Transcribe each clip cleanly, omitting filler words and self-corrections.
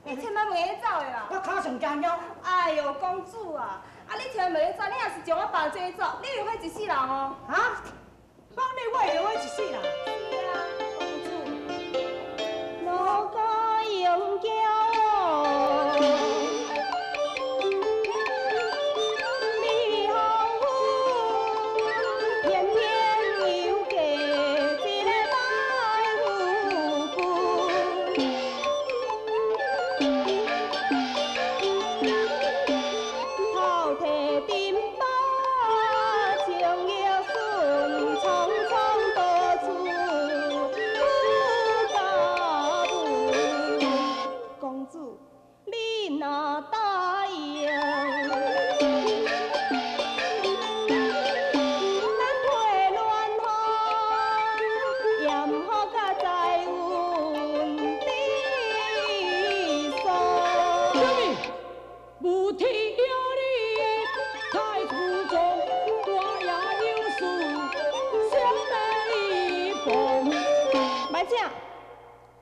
你千萬袂使走的啦！我跤上驚貓。哎喲，公主啊，啊你千萬袂使走，你若是將我放這走，你會後悔一世人哦。啊？放你我會後悔一世人？是啊，公主。羅家英嬌。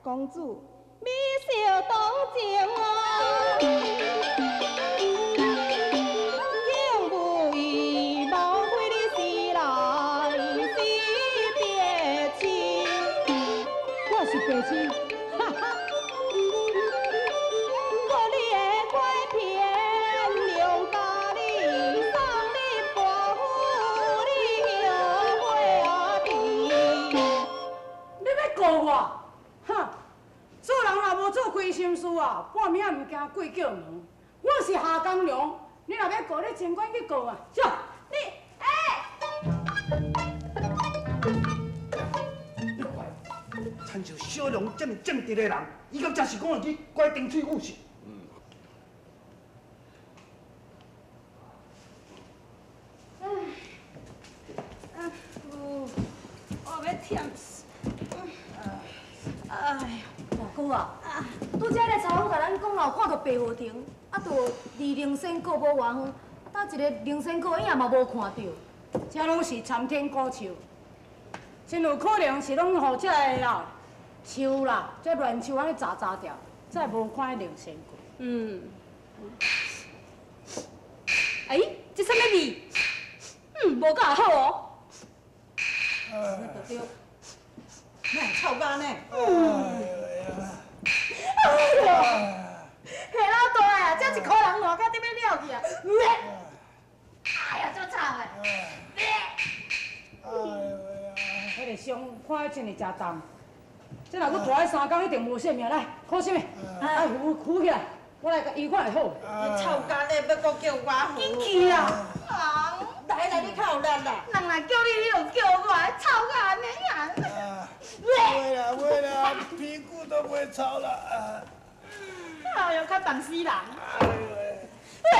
公主，微笑動情啊，竟無意，莫非你是來是白痴？我是白痴，哈哈！過你的拐騙，娘家你送你跋夫，你後悔啊甜。你欲告我？哼！做人若無做虧心事啊，半暝仔毋驚鬼叫門。我是夏公良，你若欲告，你盡管去告啊！走，你欸！你看，親像小龍這麼正直的人，伊敢真是講會去拐丁翠富士？哎，我欲忝死！哎呀！大哥啊，拄才个查某共咱讲，有看著白虎亭，啊，就离灵仙閣無偌遠，啊，佗一个灵仙閣影嘛無看著。這攏是參天古樹，真有可能是攏予這个啦樹啦，這亂樹按呢鑿鑿掉，才會無看彼靈仙閣。嗯。哎，這啥物味？嗯，無夠好哦。對。哪會臭甲按呢？哎喲，下老大啊！這一箍人爛甲得欲了去啊！哎呀，足臭的！哎呦彼个傷看起真是誠重，這若閣拖去三工，一定無性命。來，苦心的，來扶扶起來，我來共醫看會好。你臭甲按呢，欲閣叫我扶？緊去啦！人，來來，你較有力啦！人若叫你，你就叫我，臭甲按呢啊！袂啦袂啦，屁股都袂臭啦！哎喲，較重死人！哎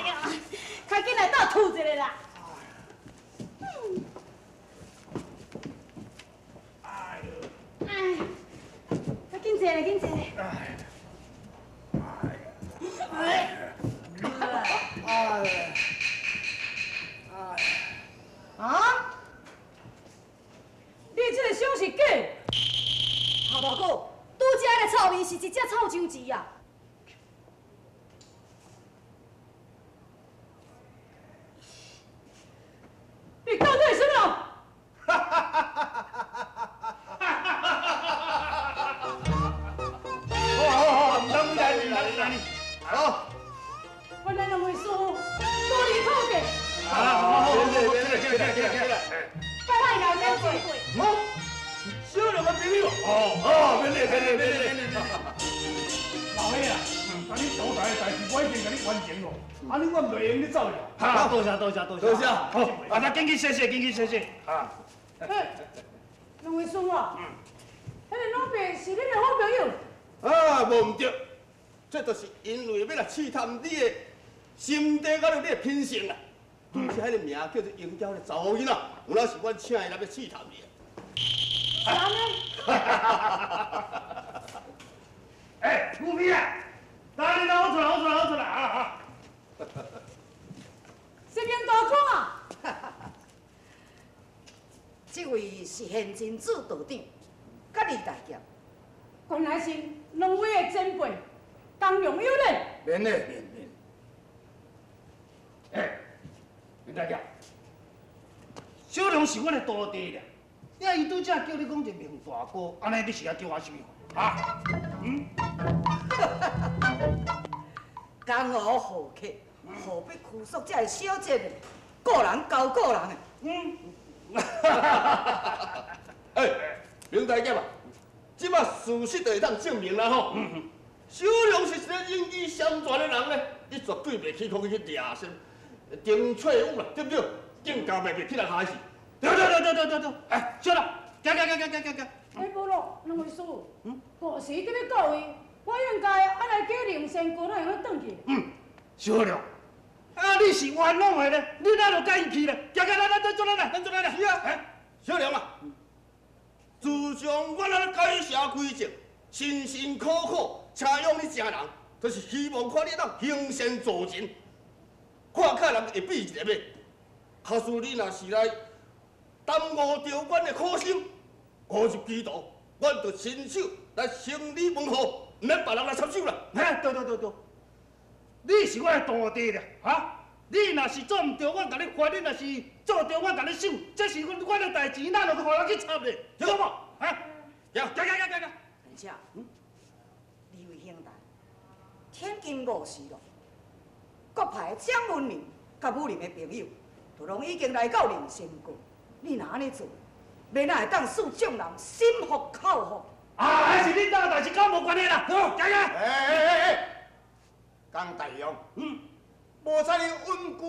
呀，較緊來鬥吐一下啦！哎，較緊坐咧，緊坐。哎哎啊！你這个傷是假？郝大哥，拄才彼个臭味是一隻臭章魚啊！你到底是啥物人？哈哈哈哈哈！好好好，毋通来，来來好。原來兩位師傅多離討價。好好好，起來起來起來起來。拜老前輩。好，小龍的朋友。哦哦，免禮免禮免禮免禮。老兄啊，共你交代的代誌我已經共你完成咯，按呢我袂用你走了。好，多謝多謝多謝。多謝。好，啊，那緊去洗洗，緊去洗洗。啊。嘿，兩位師傅啊，彼个老伯是恁的好朋友。啊，無毋對，這就是因為欲來試探你的心地，佮你的品性啦。拄才彼個名叫做英嬌的查某囡仔，有哪是阮請伊來欲試探你的？是按呢？欸，牛皮啊，來來來，我出來，我出來，我出來啊啊！這邊大哥啊，這位是現真子道長，佮李大俠。原來是兩位的前輩，江良友咧。免咧，免免。哎，林大姐，小龍是阮的徒弟啦，呀，伊拄才叫你講一個明大哥，按呢你是愛叫我啥物？啊？嗯？江湖好客，何必拘束這个小節呢？個人交個人的。嗯。哎，明大姐嘛，這擺事實就會當證明啦吼。小龍是一個勇氣相傳的人咧，伊絕對袂去講去掠什丁翠武啦，對不對？更加袂袂去人害死。對對對對對對對，哎，小龍，行行行行行行行。哎，無咯，兩位師傅，五時伫咧各位，我應該愛來叫林仙姑，哪會用轉去？嗯，小龍，啊，你是冤枉的咧，你哪就佮伊去咧？行行來，咱做咱來，咱做咱來。是啊，小龍啊，自從我來改邪歸正，辛辛苦苦請養你成人，就是希望看你當行善助人，看看人會比一個咩？假使你若是來耽誤著阮的苦心，誤入歧途，阮就親手來清理門戶，毋免別人來插手啦。嘿，對對對對，你是我的徒弟啦，哈！你若是做毋對，我共你罰；你若是做對，我共你賞。這是阮的代誌，哪就予人去插咧？對無？哈！行行行行行。而且，二位兄弟，天经五時咯，各派的掌門人佮武林的朋友，都攏已經來到靈仙閣。你若按呢做，欲哪會當使眾人心服口服？啊，彼是恁兜的代誌，佮我無關係啦。好，行行。哎哎哎哎，江大勇，無采你穩居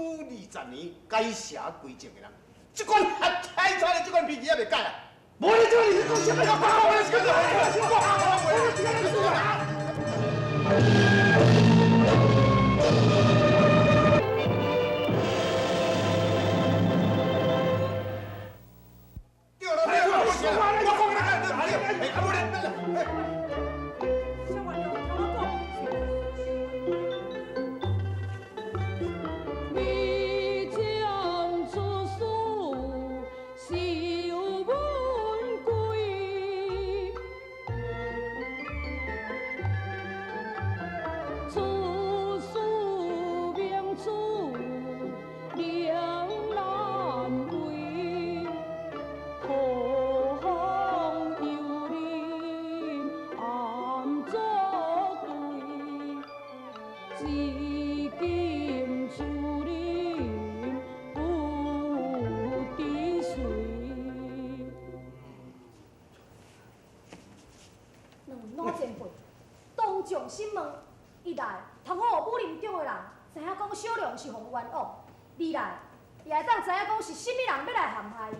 20年，改邪歸正的人，這款合開出來這款脾氣猶袂改啊！無你這你是講啥物？小元龍，聽我講。未將出世是有文貴，出世明主两难为，何妨幽林暗作对。至今树林不知谁。两位老前輩，當眾審問，一來通好予武林中的人知影講小龍是予冤枉；二來也會當知影講是啥物人欲來陷害伊。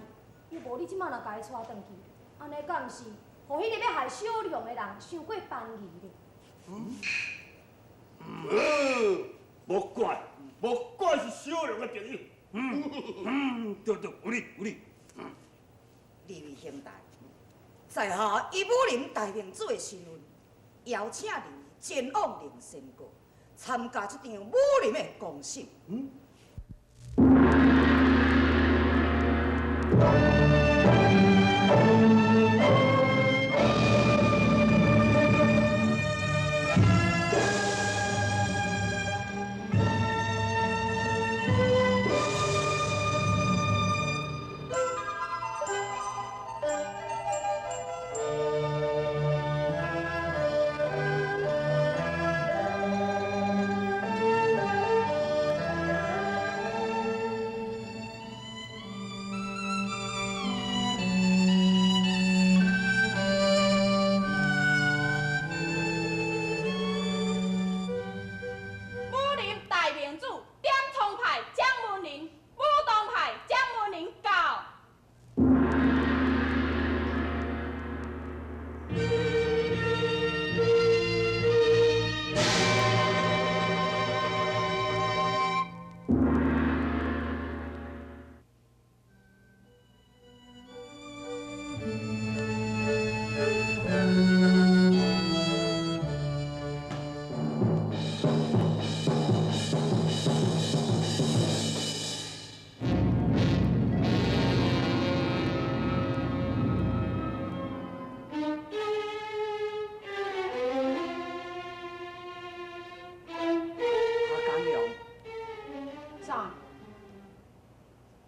又無你這馬若共伊帶轉去，按呢敢毋是予彼个欲害小龍的人傷過便宜咧？莫怪，莫怪是小龍的朋友。對對，有理有理。二位兄弟，在下以武林大明主的身份，邀請二位前往靈仙閣參加這場武林的公審。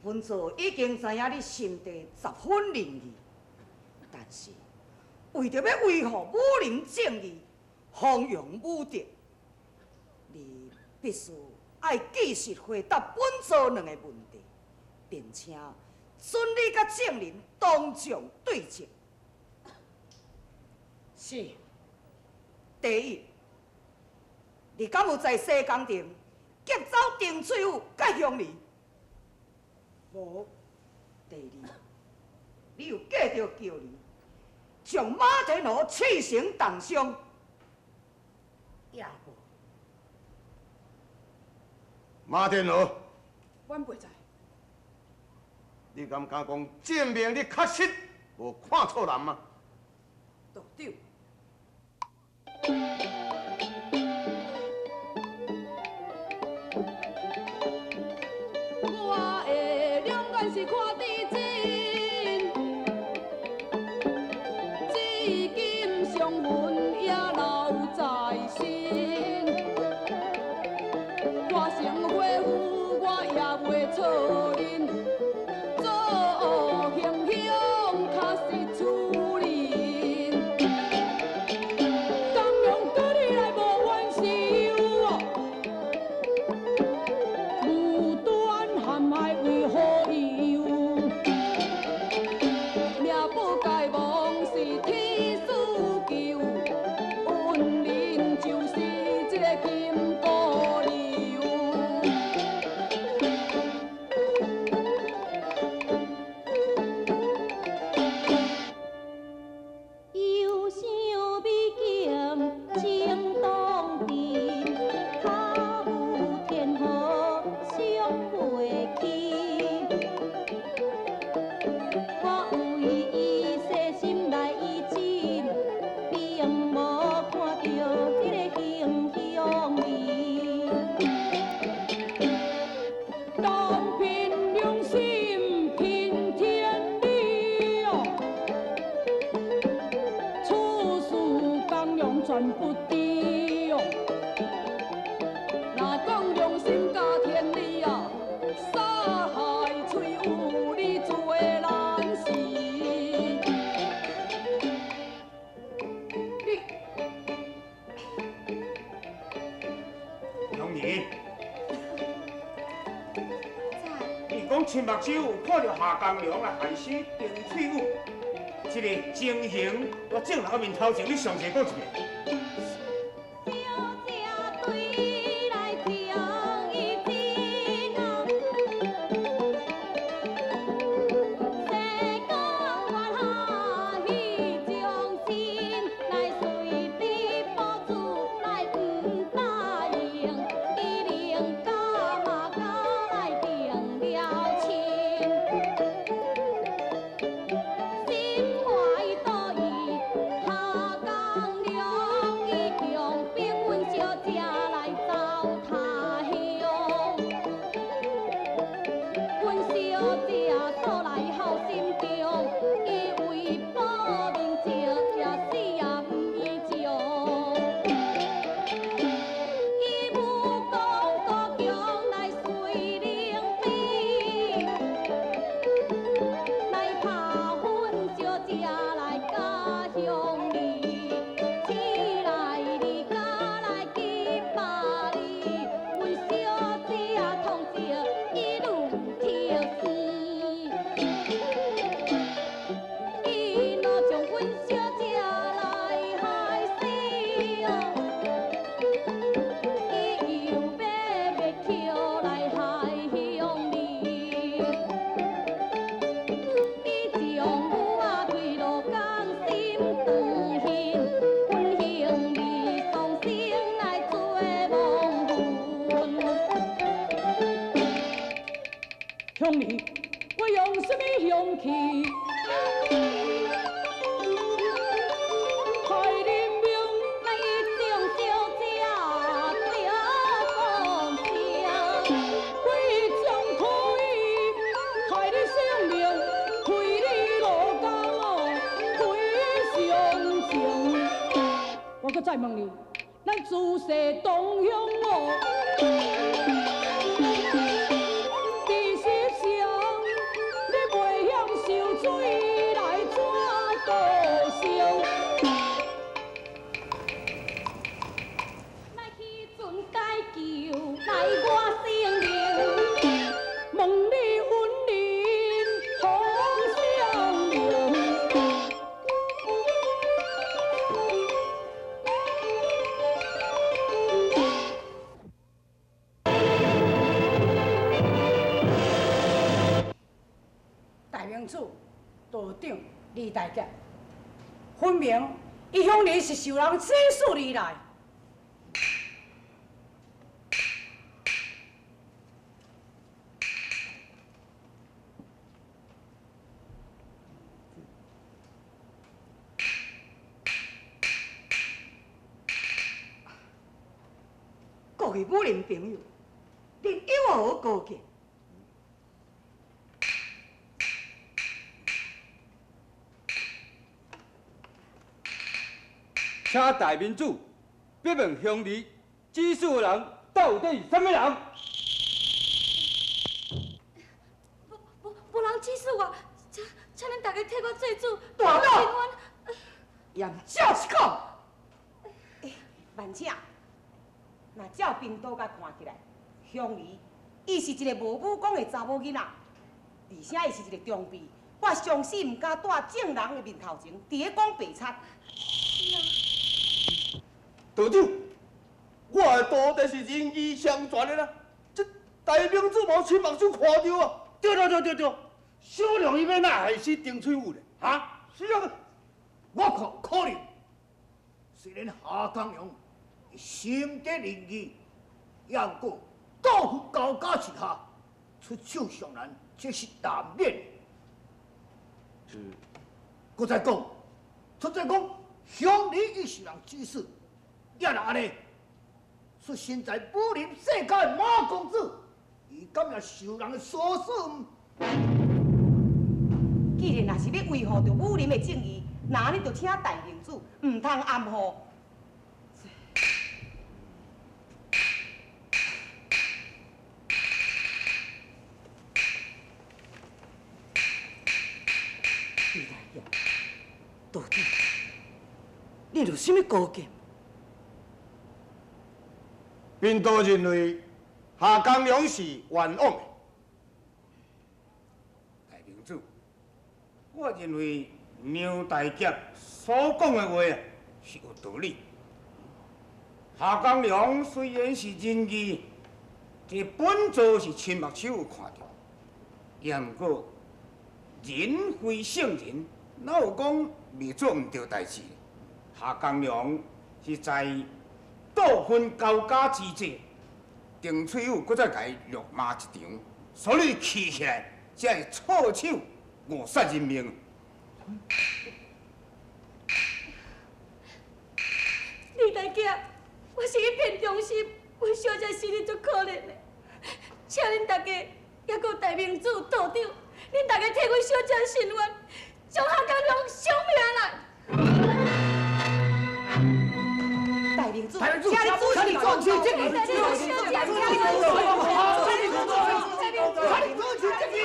本座已经知影你心地十分仁义，但是为著欲维护武林正义、弘扬武德，你必须爱继续回答本座两个问题，并且准你佮证人当众对质。是。第一，你敢有在西江镇劫走丁翠玉佮乡里？无。第二，你有计著叫你将马天豪刺成重伤？也无。马天豪，阮袂知。你敢敢讲证明你确实无看错人吗？道长。我的两眼是看得真，至今伤痕也留在身。我成伙夫，我也袂错认，做英雄确实出人。甘愿甲你来无冤仇哦，无端陷害为何由？命不该亡是天使救，恩人就是这个金箍娘。又想美景情当阵，脚舞天河想袂起。我为伊细心来医诊，并无看著这个形象儿。当凭良心凭天理哦，处事刚良全不知哦。若讲良心佮天理啊，杀害翠有你做难事。你容儿，你讲亲目睭有看著夏江良来害死丁翠玉，这个情形，我众人面头前，你详细讲一遍。小姐对来听伊真啊，世间月下彼种心，来随地保主来毋答应，伊连甲嘛甲来定了亲。心怀道义，下江良，伊强逼阮小姐来走他乡。阮小姐素来孝心强，伊为保民情，也死也毋依从。伊武功高强来随灵飞，来拍阮小姐来甲乡里，起来你甲来几百里，阮小姐痛惜伊愈铁丝，伊若将阮小姐来害死哦。伊又欲灭口来害乡里，伊将母仔推落江心断恨，阮兄弟丧生来做亡魂。乡里，我用啥物凶器？害人命？来将小姐得丧生，为将可以害你性命，推你落江哦，亏伤情。我阁再问你，咱自细同乡哦，你是谁？道长李大侠，分明伊乡里是受人指使而来。各位武林朋友，恁有何高见？请大民主逼问乡里指使的人到底是啥物人？无人指使我，请恁大家替我做主。大佬，严照是讲。万请，若照贫道甲看起来，乡里伊是一个无武功的查某囡仔，而且伊是一个长辈，我相信毋敢带众人的面头前，伫咧讲白贼。道长，我的徒弟是仁义相传的啦，这大明主无亲目睭看到啊！对对对对对，小龙伊欲哪害死丁翠武咧？哈？是啊，我看可能，虽然夏江阳心底仁义，也毋过道夫高家之下，出手伤人，这是难免的。是。阁再讲，出再讲，乡里伊是人指使。也若按呢，出身在武林世家的马公子，伊敢也受人的唆使？既然若是欲维护著武林的正义，那按呢就请大明主毋通暗护。李大侠，到底你有啥物高见？贫道认为夏江良是冤枉的。大明主，我认为梁大侠所讲的话啊是有道理。夏江良虽然是仁义，这本座是亲目睭有看到，也毋过人非圣人，哪有讲未做毋对代志？夏江良是在道分交加之际，丁翠武阁再共伊辱骂一场，所以气起来才会错手误杀人命。李大侠，我是一片忠心，阮小姐心里足可怜的，请恁大家，犹阁有大明主道长，恁大家替阮小姐伸冤，将夏江良偿命来。大明主，请你主持正义，请你主持正义，请你主持正义，